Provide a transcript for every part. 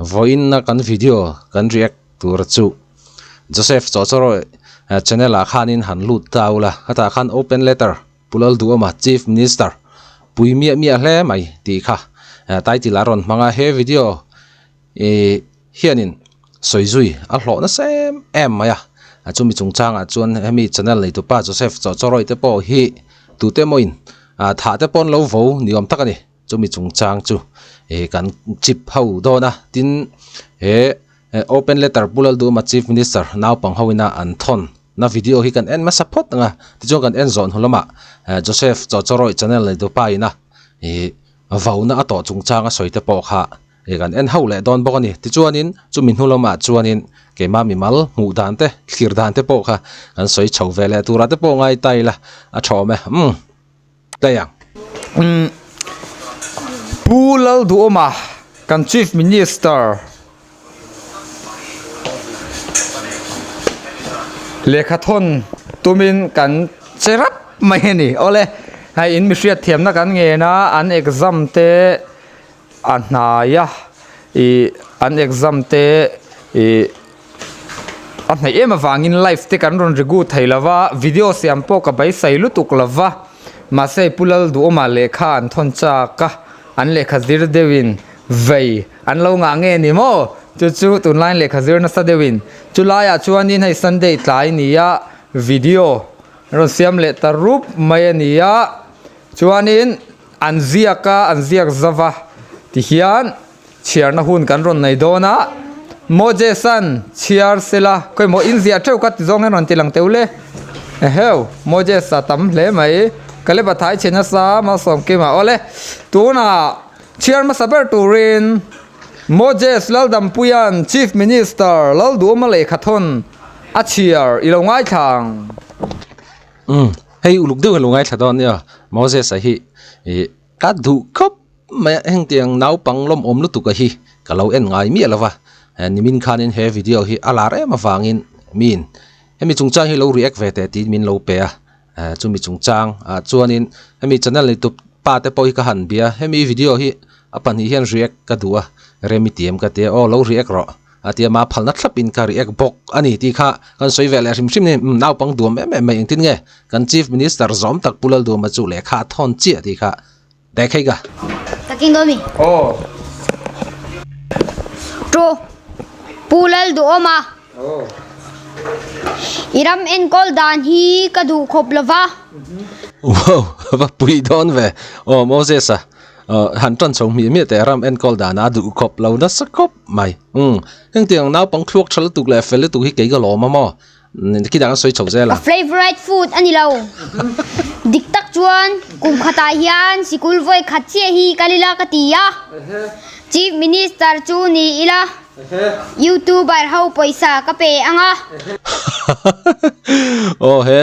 Vawiinna kan video kan react tur chu Joseph Chawchawrawi channel ah khanin han lut ta ula, hetah khan open letter Pu Lalduhawma Chief Minister pui miah miah hle mai tih kha title a rawn hmang a, he video ih hianin sawi zui a hlawh nasa em em mai a, chumi chungchangah chuan hemi channel neitupa Joseph Chawchawrawi te pawh hi tute mawin thah te pawh an lo vo ni awm tak a ni. Chumi chungchang chu ih kan chip ho dawn a, tin he open letter Pu Lalduhawma Chief Minister naupang ho ina an thawn na video hi kan en hmasa phawt ang a, tichuan kan en zawh hnu lamah Joseph Chawchawrawi channel nei dupa ina ih vauna a tawh chungchang a sawi te pawh kha ih kan en ho leh dawn bawk a ni. Tichuanin chumi hnu lamah chuanin keimah mimal hmuh dan te thlir dan te pawh kha kan sawi chho ve leh turah te pawh ngai ta ila a tha awm e. Umm. Daih ang. Umm Pu Lalduhawma kan Chief Minister lehkha thawn tumin kan che rap mai a ni. Awle hei in mi hriatthiamna kan ngen a an exam te a hnai a ih an exam te ih a hnaih em avangin live te kan rawn regu thei lo va video siam pawh ka beisei lutuk lo va mahse Pu Lalduhawma lehkha an thawn chak a an lehkha zir deuhin vei an lo ngah nge ni maw chu chu tunlaiin lehkha zir nasa deuhin chulaiah chuanin hei Sunday tlai nia video rawn siam leh ta rup mai a ni a chuanin. An ziak a, an ziak zauh a, tihian chhiarna hun kan rawn nei dawn a, Moses-a'n chhiar sela, khawimaw inziah theuh kha ti zawng hian rawn ti lang teuh le, eheu, Moses-a tam hle mai, Kaleba thai chhe nasa Malsawmkima awle, tunah chhiar hmasa ber turin Moses Laldampuia'n Chief Minister Lalduhawma lehkhathawn a chhiar i lo ngaithla ang. Umm hei uluk deuh hi lo ngaithla dawn nia Moses-a hi ih ka duh khawp mai a hengtiang naupang lawmawm lutuk a hi ka lo en ngai miah lo va nimin khanin he video hi a lar em avangin miin hemi chungchang hi lo react ve teh tiin min lo pe a chumi chungchang ah chuanin hemi channel nei tup pa te pawh hi ka han bia hemi video hi a pahnih hian react ka duh a remi tiam ka tia aw lo react rawh. A tia ma phalna thlap in ka react bawk a ni tih kha kan sawi ve leh hrim hrim ni. Umm naupang duam em em mai engtin nge kan Chief Minister zawm tak Pu Lalduama chu lehkha a thawn chiah tih kha dai khai ka. Takin dawn mi. Aw. To Pu Lalduhawma. Aw. I ram enkawl dan hi ka duh khawp lova. Wow va pui dawn ve. Aw Moses-a Han tan chho hmiah hmiah teh ram enkawl dan a duh khawp lo nasa khawp mai. Umm hengtiang naupang thluak tha lutuk leh fel lutuk hi kei ka lawm a maw? Khi dang an sawi chho zel a. Ka favourite food a ni lo. Dik tak chuan kum khatah hian sikul vawi khat chiah hi kal ila ka ti a. Chief Minister chu ni ila YouTuber ho pawisa ka pe ang a. Aw he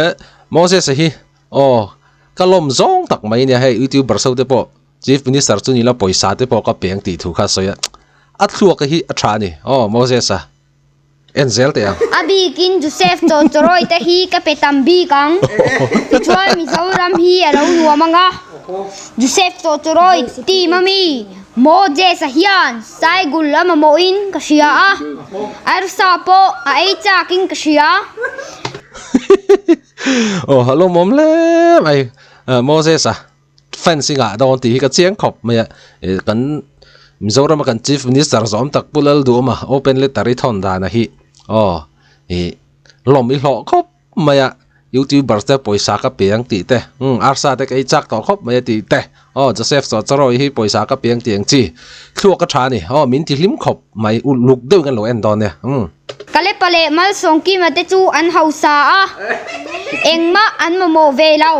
Moses-a hi Aw, ka lawm zawng tak mai nia hei YouTuber so te pawh Chief Minister chu nila pawisa te pawh ka peng tih thu kha a sawi a, a thluak hi a tha a ni. Aw Moses-a, en zel teh ang. A bikin Joseph Chawchawrawi te hi ka pe tam bik ang. Tichuan Mizoram hi a lo nuam ang a. Joseph Chawchawrawi team a mi Moses-a hian Saigul a mamawhin ka hria a, arsa pawh a ei chakin ka hria. Aw a lawmawm hle mai Moses a fencing ah dawn tih hi ka chiang khawp mai a ih kan Mizoram a kan chief minister zawm tak Pu Lalduhawma open letter i thawn dan a hi aw ih lawm i hlawh khawp mai a youtuber te pawisa ka pe ang tih te umm arsa te ka ei chak tawh khawp mai a tih te aw Joseph Chawchawrawi hi pawisa ka pe ang tih ang chi thluak a tha a ni aw min ti hlim khawp mai uluk deuhin kan lo en dawn nia umm. Kalepa leh Malsawngkima te chu an hausa a, engmah an mamawh ve lo.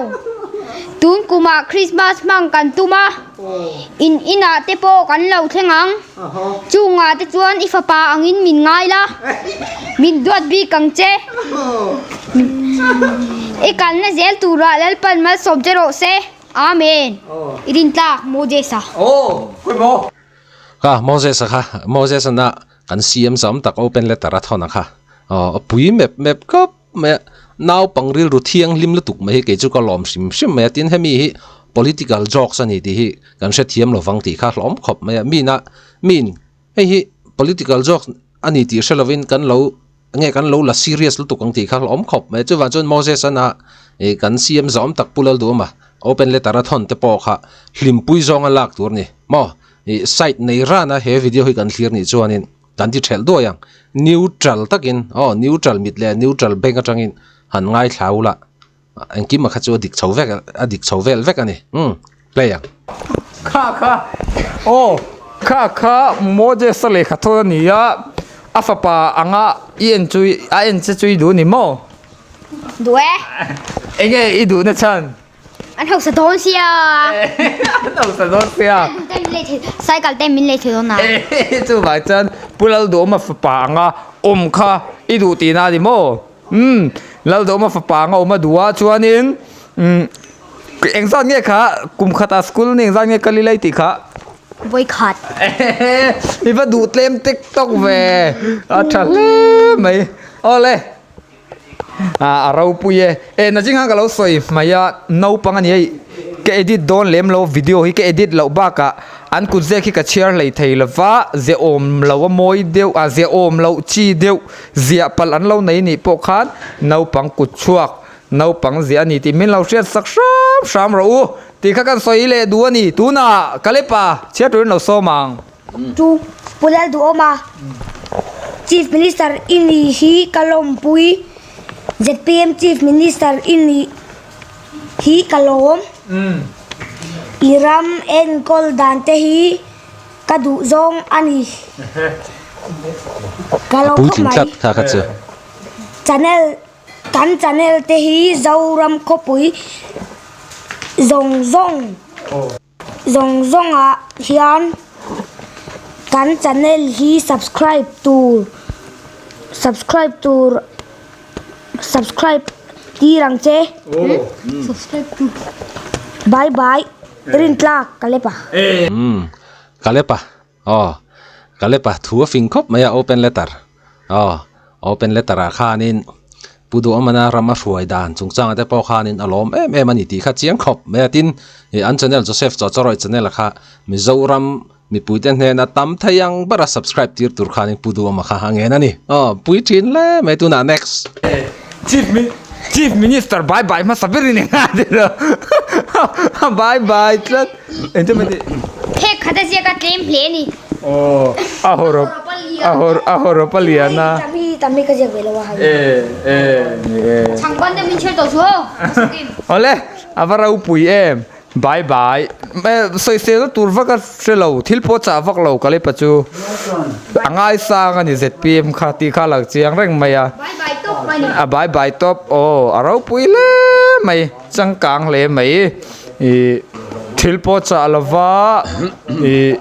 Tun kumah Krismas hmang kan tum a, in inah te pawh kan lo thleng ang. Chungah te chuan i fapa angin min ngai la, min duat bik ang che. I kalna zel turah Lalpan malsawm che rawh se. Amen. I rintlak Moses-a. Kha Moses-a kha, Moses-a na Kan CM zam tak open letter a thawn a kha aw a pui mep mep khawp mai a, naupang rilru thianghlim lutuk mai hi kei chu ka lawm hrim hrim mai a, tin hemi hi political jokes a ni tih hi kan hrethiam lo vang tih kha hlawm khawp mai a, mina miin hei hi. Political joke a ni tih hre lovin kan lo nge kan lo la serious lutuk ang tih kha hlawm khawp mai. Chuvang chuan Moses ana ih kan CM zawm tak Pu Lalduhawma open letter a thawn te pawh kha hlimpui zawnga lak tur a ni maw? Ih side nei rana he video hi kan thlir nih chuanin kan ti thelh duai ang. Neutral takin aw neutral mit leh neutral bank atangin han ngaithla ula Engkim a kha chu a dik chho vek a dik chho vel vek a ni. Umm play ang. Kha kha aw kha kha Moses a lehkha thawn a ni a, a fapa anga i en chu a en che chu i duh a ni maw? Duh e. Enge i duhna chhan? An hausa dawn sia. An hausa dawn sia. Cycle te min lei thei dawn a. Chuvang chuan Pu Lalduhawma fapa anga awm kha i duh tihna a ni maw? Umm Laldawma fapa anga awm a duh a chuanin umm engzat nge kha kum khatah school ni engzat nge kal ila i tih kha? Vawikhat. I va duh tlem tek tawk ve a tha hle mai awle a ropui e e nachin khan ka lo sawi hmai a naupang a ni a ka edit dawn lem lo video hi ka edit loh bakah an kut zek hi ka chhiar hlei thei lova zehawm lo a mawi deuh a zehawm loh chi deuh Ziah palh an lo nei nih pawh khan naupang kut chhuak, naupang ziah a ni tih min lo hriat sak hram hram rawh u tih kha kan sawi leh duh a ni. Tunah Kalepa chhiar turin lo sawm ang. Chu Pu Lalduhawma, Chief Minister i ni hi ka lawmpui, zpm Chief Minister i ni hi ka lawm. I ram enkawl dan te hi Ka duh zawng a ni. Ka lo khawp mai. Channel kan channel te hi Zoram khawpui zawng zawng zawng zawng ah hian kan channel hi subscribe tur subscribe tur subscribe tir ang che bye bye. Rintlak Kalepa. Umm Kalepa aw Kalepa thu a fing khawp mai a open letter aw open letter ah khanin Pu Duhawmana ram a hruai dan chungchanga te pawh khanin a lawm em em a ni tih kha chiang khawp mai a tin ih an channel Joseph Chawchawrawih channel kha Mizoram mipuite hnena tam thei ang bera subscribe tir tur khanin Pu Duhawma kha a ngen a ni aw pui thin hle mai tunah next. Chief Chief Minister bye bye hmasa ber in eng a ti lo bye bye tlat engtin mai tih. Phek khat a ziak a tlem hle a ni. Aw a hawrawp a hawr a hawrawp a lian a. Tam hi tam hi ka ziak ve lo a. E e ni e. Chhangban te min chhiar tawh chu aw. Awle a va ropui em. Bye bye. Sawisel tur vak a hre lo, thil pawh chah vak lo Kalepa chu a ngaisang a ni zpm kha tih kha a lang chiang reng mai a. Bye bye tawp mai ni. A bye bye tawp aw a ropui hle mai, changkang hle mai. Ih thil pawh chah lova ih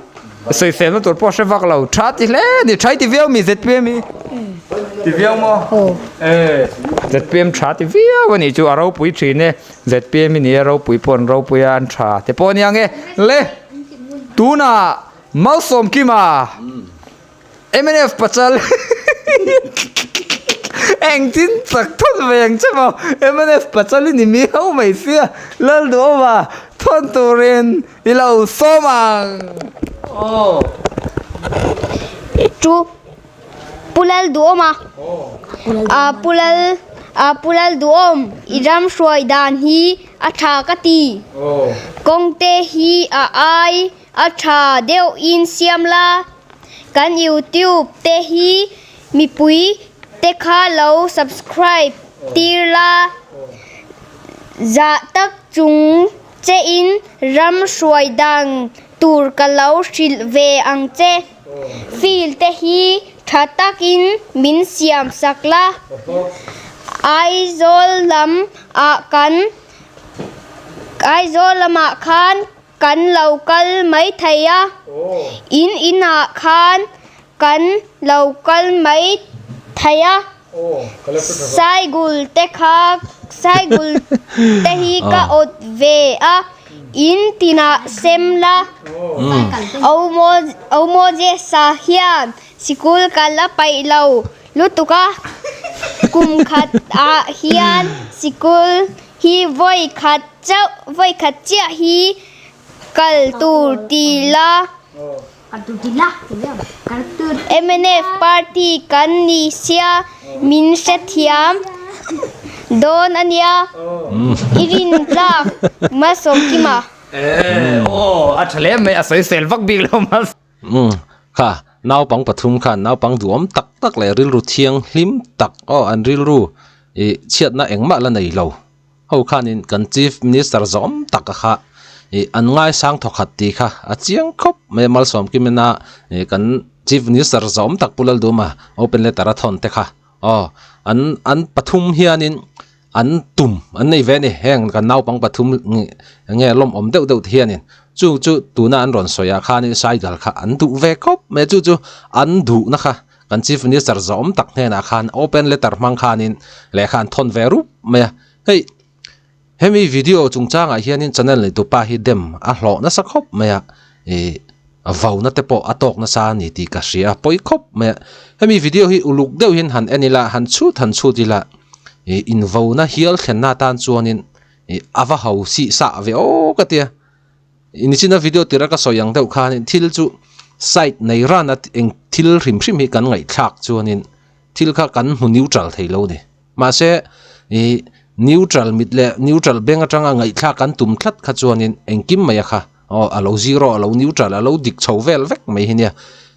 sawiselna tur pawh a hre vak lo, tha ti hle a ni, tha i ti viau mi zpm hi? Ti viau maw? E zpm tha ti viau a nih chu a ropui thin e. Zpm i nia ropui pawh an ropui a an tha te pawh ania nge le tunah Malsawmkima mnf pachal engtin chak thawn ve ang che maw mnf pachal i ni miau mai sia Lalduhawma thawn turin i lo sawm ang aw. Chu Pu Lalduhawma a Pu Lal a Pu Lalduhawm i ram hruai dan hi a tha ka ti. Kawngte hi a ai a tha deuh in siam la. Kan YouTube te hi mipui te kha lo subscribe tir la. Zah tak chung che in ram hruai dan tur ka lo hrilh ve ang che. Field te hi tha takin min siam sak la, Aizawl lam ah kan Aizawl lamah khan kan lo kal mai thei a, in inah khan kan lo kal mai thei a, Saigul te kha Saigul te hi ka awt ve a. In tinah sem la. Au Moses-a hian sikul kal a paih lo lutuk a, kum khat ah hian sikul hi vawi khat chauh vawi khat chiah hi kal tur ti la. Mnf party kan ni sia min hrethiam dawn a nia i rin tlak Malsawmkima. Aw a tha hle mai a sawisel vak bik lo Malsawm. Umm kha naupang pathum khan naupang duhawm tak tak leh rilru thianghlim tak aw an rilru ih chhiatna engmah la nei lo. Ho khanin kan Chief Minister zawm tak a kha ih an ngaisang thawkhat tih kha a chiang khawp mai a, Malsawmkimina ih kan Chief Minister zawm tak Pu Lalduma open letter a thawn te kha aw an an pathum hianin an tum an nei ve a ni heng kan naupang pathum nge lawmawm deuh deuh te hianin chu chu tuna an rawn sawi ah khanin cycle kha an duh ve khawp mai a chu chu an duhna kha Kan Chief Minister zawm tak hnenah khan open letter hmang khanin lehkha an thawn ve rup mai a. Hei hemi video chungchangah hianin channel neitupa hi dem a hlawh nasa khawp mai a, ih vauna te pawh a tawk nasa a ni tih ka hria a, pawi khawp mai a. Hemi video hi uluk deuh hian han en ila, han chhut han chhut ila, ih invauna hial thlenna atan chuanin ih a va ho sih sah ve aw ka tia. Nichina video tira ka sawi ang deuh khanin thil chu side nei rana eng thil hrim hrim hi kan ngaihthlak chuanin thil kha kan hmu neutral thei lo ni. Mahse ih neutral mit leh neutral beng atanga ngaihthlak kan tum tlat kha chuanin engkim mai a kha aw a lo zero a lo neutral a lo dik chho vel vek mai hi nia.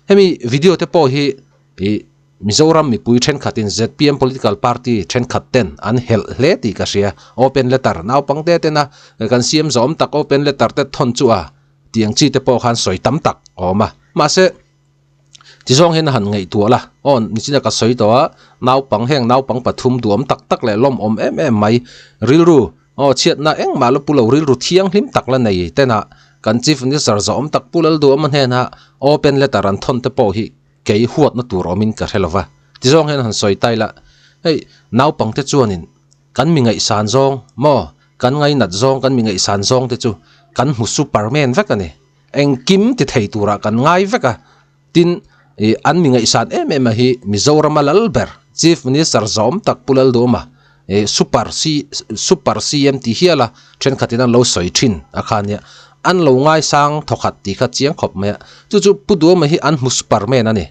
Hemi video te pawh hi ih Mizoram mipui thenkhatin zpm political party thenkhat ten an helh hle tih ka hria. Open letter naupangte tena kan siam zawm tak open letter te thawn chu a tih ang chi te pawh khan sawi tam tak a awm a. Mahse, tizawng hian a han ngaihtuah la, aw nichina ka sawi tawh a, naupang heng naupang pathum duhawm tak tak leh lawmawm em em mai rilru aw chhiatna engmah la pu lo rilru thianghlim tak la nei tena kan Chief Minister zawm tak Pu Lalduhawma hnena open letter an thawn te pawh hi Kei huatna tur awmin ka hre lova, tizawng hian han sawi ta ila, hei naupangte chuanin kan mi ngaihsan zawng maw, kan ngainat zawng, kan mi ngaihsan zawng te chu kan hmu superman vek a ni. Engkim ti thei turah kan ngai vek a, tin ih an mi ngaihsan em em a hi Mizorama lal ber Chief Minister zawm tak Pu Lalduhawma ih super C super CM ti hial a thenkhatin an lo sawi thin a kha nia an lo ngaisang thawkhat tih kha chiang khawp mai a chu chu Pu Duhawma hi an hmu superman a ni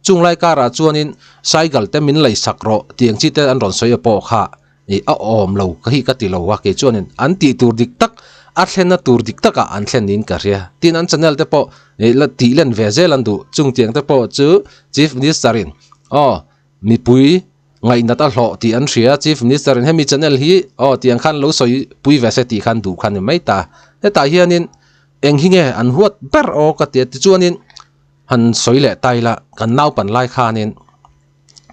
chunglai karah chuanin cycle te min lei sak rawh tih ang chi te an rawn sawi a pawh kha ih a awm lo ka hi ka ti lo a kei chuanin an tih tur dik tak a thlenna tur dik takah an thlen niin ka hria tin an channel te pawh ih la tih len ve zel an duh chungtiang te pawh chu Chief Minister in aw mipui Ngaihnat a hlawh tih an hria, Chief Minister in hemi channel hi aw tiang khan lo sawi pui ve se tih khan duh kha ni mai ta. Hetah hianin eng hi nge an huat ber aw ka ti a, tichuanin han sawi leh ta ila kan naupan lai khanin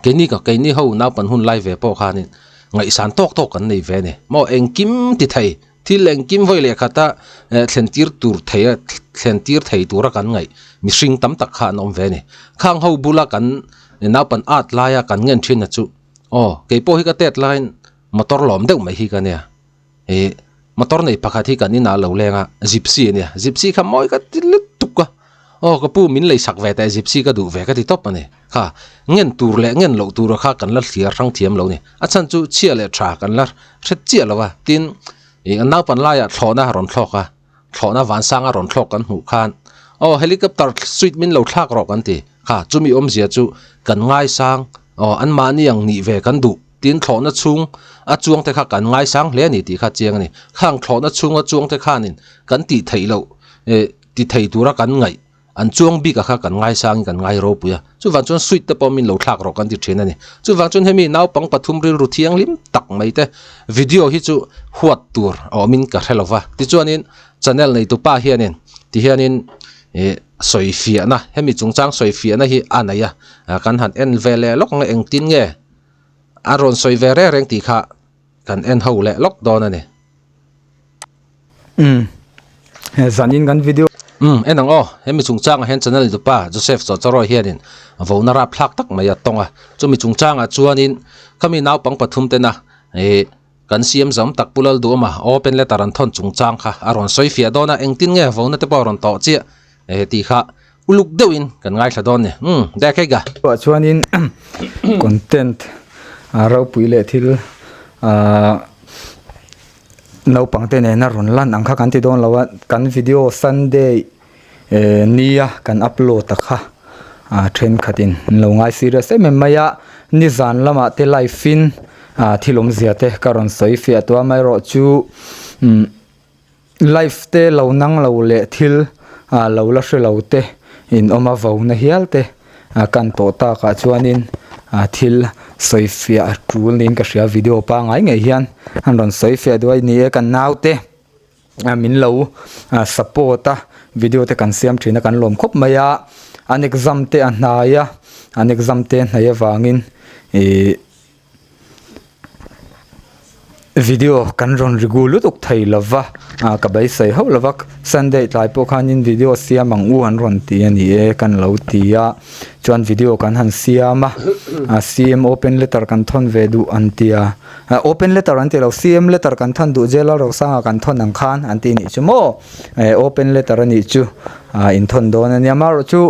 keini ka keini ho naupan hun lai ve pawh khanin ngaihsan tawk tawk kan nei ve a ni. Maw engkim ti thei thil engkim vawi leh khata thlen tir tur thei a thlen tir thei tura kan ngaih mihring tam tak kha an awm ve a ni. Khang ho bula kan Naupan at laia kan ngen thin a chu aw keipawh hi ka tet laiin motor lawm deuh mai hi ka nia ih motor nei pakhat hi kan inah lo leng a gypsy a nia gypsy kha mawi ka ti lutuk a aw ka pu min lei sak ve teh gypsy ka duh ve ka ti tawp a ni kha ngen tur leh ngen loh tur kha kan la thliar hrang thiam lo a ni a chhan chu chhia leh tha kan la hre chiah lo a tin ih naupan laiah thlawhna a rawn thlawk a. Thlawhna vansanga rawn thlawk kan hmuh khan, Aw, helicopter suit min lo thlak rawh kan ti. Kha, chumi awmzia chu kan ngaisang, aw, anmahni ang nih ve kan duh tiin thlawhna chhung a chuangte kha kan ngaisang hle a ni tih kha chiang a ni. Khang thlawhna chhunga chuangte khanin kan tih theih loh, eh, ti thei tura kan ngaih An chuang bik a kha kan ngaisangin kan ngai ropui a, chuvang chuan suite te pawh min lo thlak rawh kan ti thin a ni. Chuvang chuan hemi naupang pathum rilru thianghlim tak mai te video hi chu huat tur a awmin ka hre lo va. Tichuanin channel neitupa hianin tihianin ih sawi fiahna hemi chungchang sawi fiahna hi a nei a, kan han en ve leh lawk ang e engtin nge a rawn sawi ve reng reng tih kha kan en ho leh lawk dawn a ni. Umm he zanin kan video. Umm en ang aw, hemi chungchangah hian channel tupa Joseph Chawcharawi hianin vona rapthlak tak mai a tawng a, chumi chungchangah chuanin khami naupang pathum tena ih kan siam zam tak Pu Lalduhawma open letter an thawn chungchang kha a rawn sawi fiah dawn a, engtin nge vona te pawh a rawn tawh chiah eh tih kha uluk deuhin kan ngaithla dawn ni. Umm dekhega. Chhuah chuanin content ropui leh thil ahh. Naupangte nena rawn lan ang kha kan ti dawn lo a, kan video Sunday. Nia kan upload a kha ah thenkhatin an lo ngai serious em em mai a, nizan lamah te live in ah thil awmzia te ka rawn sawi fiah tawh a amaherawh chu umm live te lo nang lo leh thil ah lo la hre lo te in awm a vo na hial te ah kan tawh takah chuanin ah thil sawi fiah tul niin ka hria video pangai ngei hian an rawn sawi fiah duai ni e kan naute. Min lo support a, video te kan siam thin a kan lawm khawp mai a, an exam te a hnai a, an exam te a hnaih avangin ih video kan rawn regu lutuk thei lo va, ka beisei hauh lo va, Sunday tlai pawh khanin video siam ang u an rawn ti a ni e kan lo ti a, chuan video kan han siam a, CM open letter kan thawn ve duh an ti a. Open letter an ti lo, CM letter kan thawn duh J Lalrosanga kan thawn ang khan an ti nih chu maw? Open letter a nih chu in thawn dawn a nia. Amaherawh chu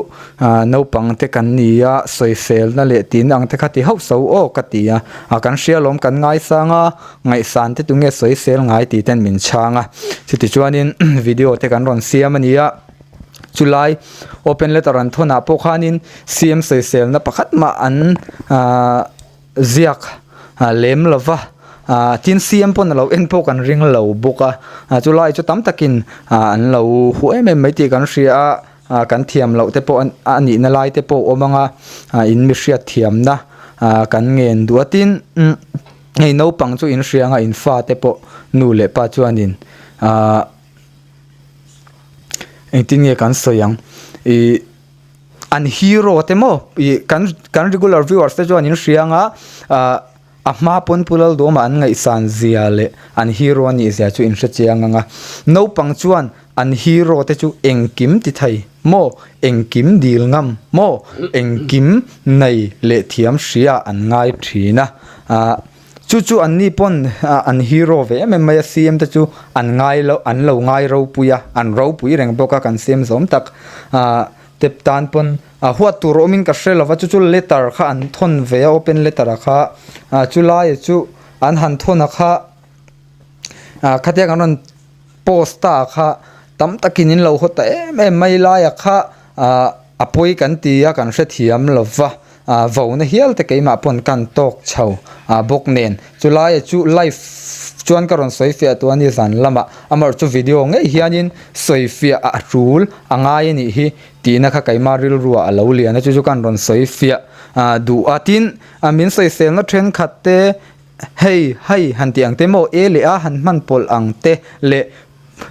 naupang te kan ni a, sawiselna leh tihna ang te kha ti hauh so aw ka ti a, kan hria alawm kan ngaisang a, ngaihsan te tunge sawisel ngai tih ten min chhang a. Chutichuanin video te kan rawn siam a ni a, chulai open letter an thawnah pawh khanin CM sawiselna pakhat mah an Ziak lem lo va, tin CM pawn a lo en pawh kan ring lo bawk a, chu lai chu tam takin an lo huh em em mai tih kan hria a, kan thiam loh te pawh a nihna lai te pawh a awm ang a, in mi hriat thiamna kan ngen duh a, tin hei naupang chu in hria ang a, in fa te pawh nu leh pa chuanin engtin nge kan sawi ang ih. An hero te maw ih kan kan regular viewers te chuan in hria anga ah a hma pawn Pu Lalduama an ngaihsan zia leh an hero a nih zia chu in hre chiang anga naupang chuan an hero te chu engkim ti thei maw engkim dil ngam maw engkim nei leh thiam hria an ngai thin a ah chu chu an ni pawn an hero ve em em mai a CM te chu an ngai lo an lo ngai ropui a an ropui reng bawk a kan CM zawm tak ah te tan pawn a huat tur awmin ka hre lova chu chu letter kha an thawn ve a open letter a kha ah chu laia chu an han thawn a kha ah khatiang an rawn post ta kha tam takin in lo haw ta em em mai laia kha ah a pawi kan ti a kan hrethiam lova ah vo na hial te keimah pawn kan tawk chho ah bawk nen chulaia chu live chuan ka rawn sawi fiah tawh a ni zan lamah amaherawh chu video ngei hianin sawi fiah a tul a ngai a nih hi tihna kha keimah rilruah a lo lian a chu chu kan rawn sawi fiah ah duh a tin ah min sawiselna thenkhat te hei hei han tih ang te maw e leh a han hman pawlh ang te leh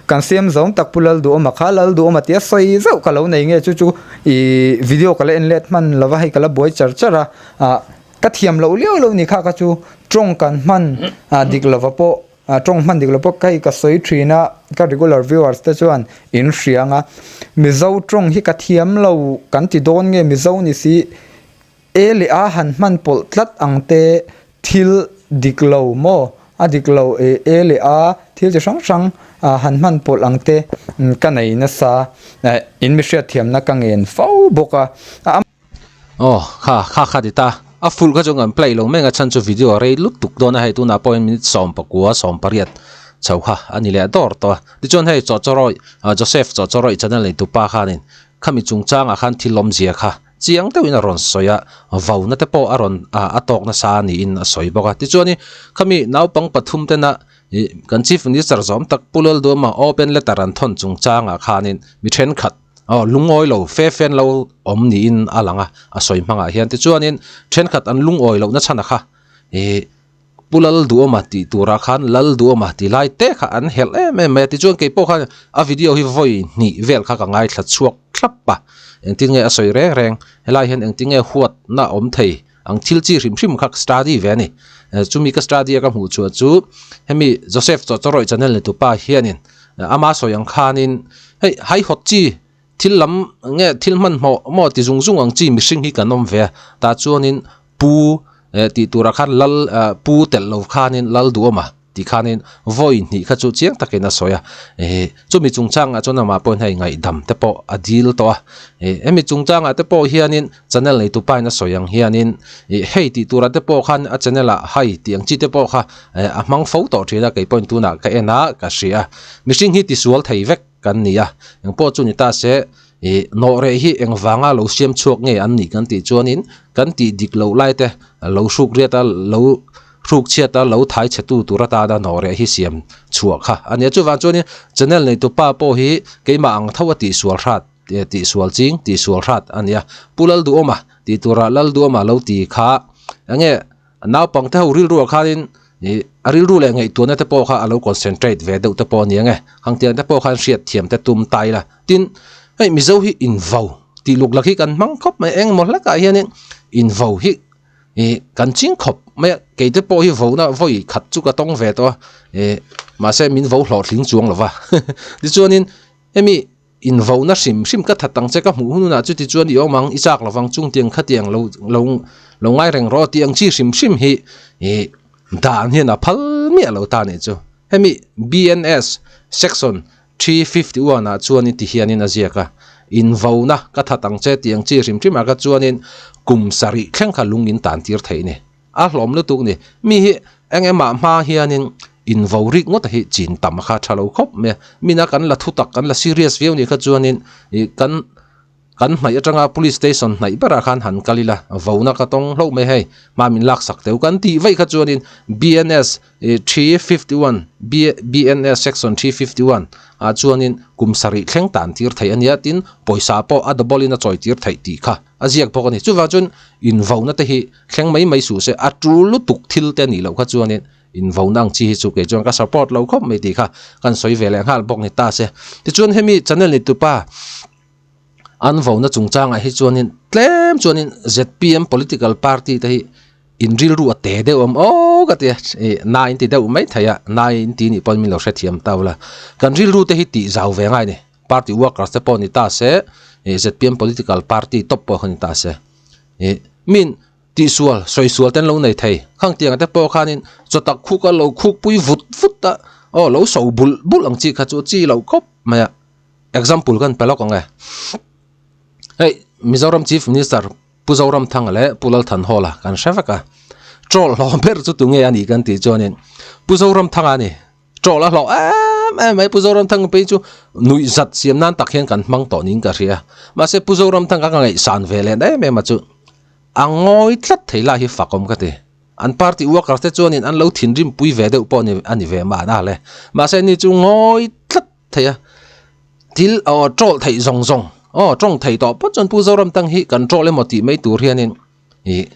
Kan siam zawng tak Pu Lalduhawma kha Lalduhawma tia sawi zauh ka lo nei nge chu chu ih video ka la en let hman lo va hei ka la buai char char a ah ka thiam loh liau loh ni kha kha chu tawng kan hman ah dik lova pawh ah tawng hman dik lo pawh hei ka sawi thin a ka regular viewers te chuan in hria ang a Mizo tawng hi ka thiam lo kan ti dawn nge Mizo ni si E leh a han hman pawlh tlat ang te thil dik lo maw? A dik lo e e leh a thil chi hrang hrang han hman pawlh ang te ka nei nasa in mi hriatthiamna ka ngen fo bawk a. Aw kha kha kha ti ta a full kha chu kan play lo mai ang a chhan chu video a rei lutuk dawn a hei tunah pawhin minute 19 18 chho kha a ni leh dawr tawh a tichuan hei chawhchawrawi Joseph chawhchawrawi channel neitu pa khanin khami chungchangah khan thil awmzia kha Chiang deuhin a rawn sawi a, vauna te pawh a rawn a tawk nasa niin a sawi bawk a. Tichuanin khami naupang pathum tena ih kan Chief Minister zawm tak Pu Lalduama open letter an thawn chungchangah khanin mi thenkhat aw lungawi lo fe fe an lo awm niin a lang a, a sawi hmangah hian. Tichuanin thenkhat an lungawi lohna chhan a kha ih Pu Lalduhawma tih turah khan Lalduhawma ti lai te kha an helh em em mai a, tichuan kei pawh khan a video hi vawi hnih vel kha ka ngaithla chhuak thlap a, engtin nge a sawi reng reng, helai hian engtin nge huatna a awm thei ang thil chi hrim hrim kha ka study ve a ni, chumi ka study a ka hmuh chhuah chu hemi Joseph Chawchawrawih channel ni tupa hianin ama sawi ang khanin hei haihawt chi thil lam nge thil hmanhmawh maw ti zung zung ang chi mihring hi kan awm ve a, tah chuanin Pu eh tih turah khan lal eh pu telh lo khanin lal duhawm a tih khanin vawi hnih kha chu chiang takin a sawi a eh chumi chungchangah chuan amah pawhin hei ngaihdam te pawh a dil tawh a eh hemi chungchangah te pawh hianin channel nei tupain a sawi ang hianin ih hei tih turah te pawh khan a channel ah hai tih ang chi te pawh kha eh a hmang fo tawh thin a kei pawhin tunah ka en a ka hria mihring hi tisual thei vek kan ni a engpawh chu ni ta se. Ih nawh reh hi eng vanga lo siam chhuak nge an nih kan tih chuanin kan tih dik loh lai te lo hruk riat a lo hruk chhiat a lo thai chhe tu tur atana nawh reh hi siam chhuah kha a nia. Chuvang chuanin channel neitu pa pawh hi keimah ang tho a tihsual hrat tihsual ching tihsual hrat a nia. Pu Lalduhawma tih turah Lalduhawma lo ti kha enge Naupang te ho rilruah khanin ih a rilru leh ngaihtuahna te pawh kha a lo concentrate ve deuh te pawh a ni ang e. Hangtiang te pawh khan hriat thiam te tum ta ila. Tin, hei Mizo hi invo tih luk lak hi kan hmang khawp mai engemaw hlekah hianin invo hi ih kan ching khawp mai a. Kei te pawh hi vona vawi khat chu ka tawng ve tawh a ih mahse min vo hlawhtling chuang lo va. Tichuanin hemi Invohna hrim hrim ka that ang che ka hmuh hunah chuti chuan i awm ang, i chak lovang chung tiang khatiang lo lo lo ngai reng rawh tih ang chi hrim hrim hi ih dan hian a phal miah lo ta nih chu. Hemi BNS section 351 ah chuanin ti hianin a ziak a, Invohna ka that ang che tih ang chi hrim hrim ah kha chuanin kum sarih thleng kha lung in tan tir theih ni. A hlawm lutuk ni. Mi hi eng emah hma hianin invo rik ngawt hi chin tam kha tha lo khawp mai a. Mina kan la thutak kan la serious viau nih kha chuanin ih kan kan hnaih atanga police station hnaih berah khan han kal ila vona ka tawng hlauh mai hei hma min laksak teuh kan tih vaih kha chuanin BNS ih 351 BNS section 351 ah chuanin kum sarih thleng tan tir theih a nia tin pawisa pawh a double in a chawi tir theih tih kha a ziak bawk a ni. Chuvang chuan invohna te hi thleng mai mai suh se, a tul lutuk thil te a nih loh kha chuanin invohna ang chi hi chu kei chuan ka support lo khawp mai tih kha kan sawi ve leh nghal bawk ni ta se. Tichuan hemi channel ni tupa an vohna chungchangah hi chuanin tlem chuanin zpm political party te hi in rilru a te deuh awm aw ka ti a, ih na in ti deuh mai thei a, na in ti nih pawhin min lo hrethiam ta ula. Kan rilru te hi tih zau ve ngai a ni. Party workers te pawh ni ta se, ih zpm political party top pawh kha ni ta se, ih min tihsual sawisual te an lo nei thei. Khang tiang te pawh khanin chawtak khuk a lo khuk pui vut vut a, aw lo so bulh bulh ang chi kha chu chi loh khawp mai a. Example kan pe lawk ang e. Hei Mizoram Chief Minister Pu Zoramthanga leh Pu Lalthanhawla kan hre vek a. Troll hlawm ber chu tunge a nih kan tih chuanin Pu Zoramthanga a ni. Troll a hlawh em em mai Pu Zoramthanga phei chu nuih zat siam nan tak hian kan hmang tawh niin ka hria. Mahse Pu Zoramthanga ka ngaihsan ve leh em em a chu a ngawi tlat thei lai hi fak awm ka ti. An party workers te chuanin an lo thinrim pui ve deuh pawh a ni ve mahna le. Mahse ni chu ngawi tlat thei a, thil aw troll theih zawng zawng aw tawng thei tawh phawt chuan Pu Zoramthanga hi kan troll emaw tih mai tur hianin ih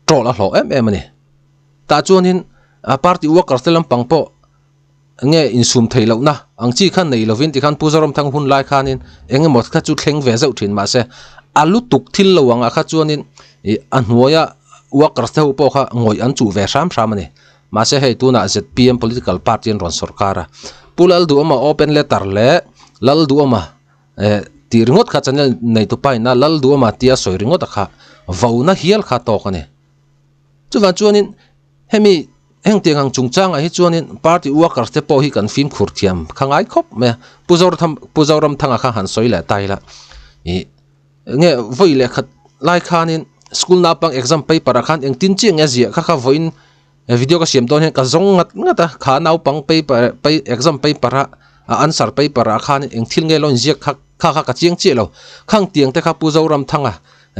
troll a hlawh em em a ni. Tah chuanin a party workers te lampang pawh nge insum theih lohna ang chi khan nei lovin tikhan Pu Zoramthang hun lai khanin eng emaw kha chu thleng ve zeuh thin mahse a lutuk thil lo angah kha chuanin ih a hnuaia workers te ho pawh kha ngawih an chuh ve hram hram a ni. Mahse hei tunah zpm political party an rawn sawrkar a, Pu Lalduhawma open letter leh Lalduhawma eh tih ringawt kha channel neitupa ina Lalduhawma tia sawi ringawt a kha vona hial kha tawk a ni. Chuvang chuanin hemi heng tiang ang chungchangah hi chuanin party workers te pawh hi kan fimkhur thiam kha ngai khawp mai a. Pu Zoratham Pu Zoramthanga kha han sawi leh ta ila ih nge vawi leh khat lai khanin school naupang exam paper ah khan engtin chiah nge a ziah kha kha vawiin video ka siam dawn hian ka zawng ngat ngat a kha naupang paper exam paper a a answer paper ah khan eng thil nge lo inziak kha kha kha ka chiang chiah lo khang tiang te kha Pu Zoramthanga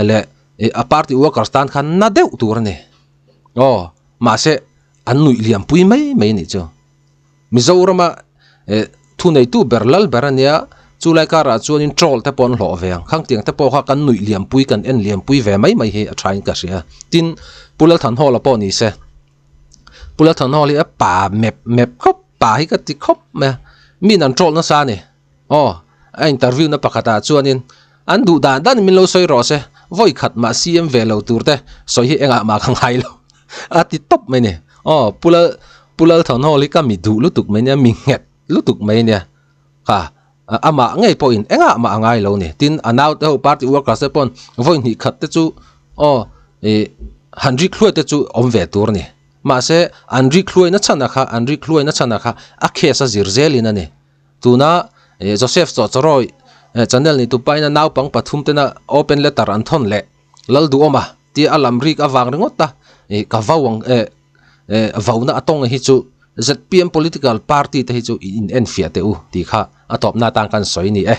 leh Ih a party workers tan khan na deuh tur a ni. Aw, mahse an nuih liam pui mai mai a nih chu. Mizorama eh thu neitu ber lal ber a nia, chu lai karah chuanin troll te pawh an hlawh ve ang. Khang tiang te pawh kha kan nuih liam pui, kan en liam pui ve mai mai hi a thain ka hria. Tin, Pu Lalthanhawla pawh ni se. Pu Lalthanhawla hi a pa mep mep khawp, pa hi ka ti khawp mai a. Miin an troll nasa a ni. Aw, a interview na pakhatah chuanin an duh dan dan min lo sawi rawh se, vawi khat mah CM ve lo tur te sawi hi engah mah ka ngai lo a ti tawp mai ni. Aw, Pu Lal, Pu Lalthanhawl hi ka mi duh lutuk mai nia, mi nghet lutuk mai nia. Kha, amah ngei pawhin engah mah a ngai lo ni. Tin, a naute ho party workers te pawn vawi hnih khat te chu aw, ih, han rik hluai te chu awm ve tur a ni. Mahse, an rik hluai na chhan a kha, an rik hluai na chhan a kha a case a zir zelin a ni. Tuna Joseph Chawchawrawi channel ni tupain a naupang pathum tena open letter an thawn leh Lalduhawma tia a lam rik avang ringawt a ka vau ang vauna a tawng hi chu zpm political party te hi chu in enfiah teh u tih kha a tawpna atan kan sawi a ni e.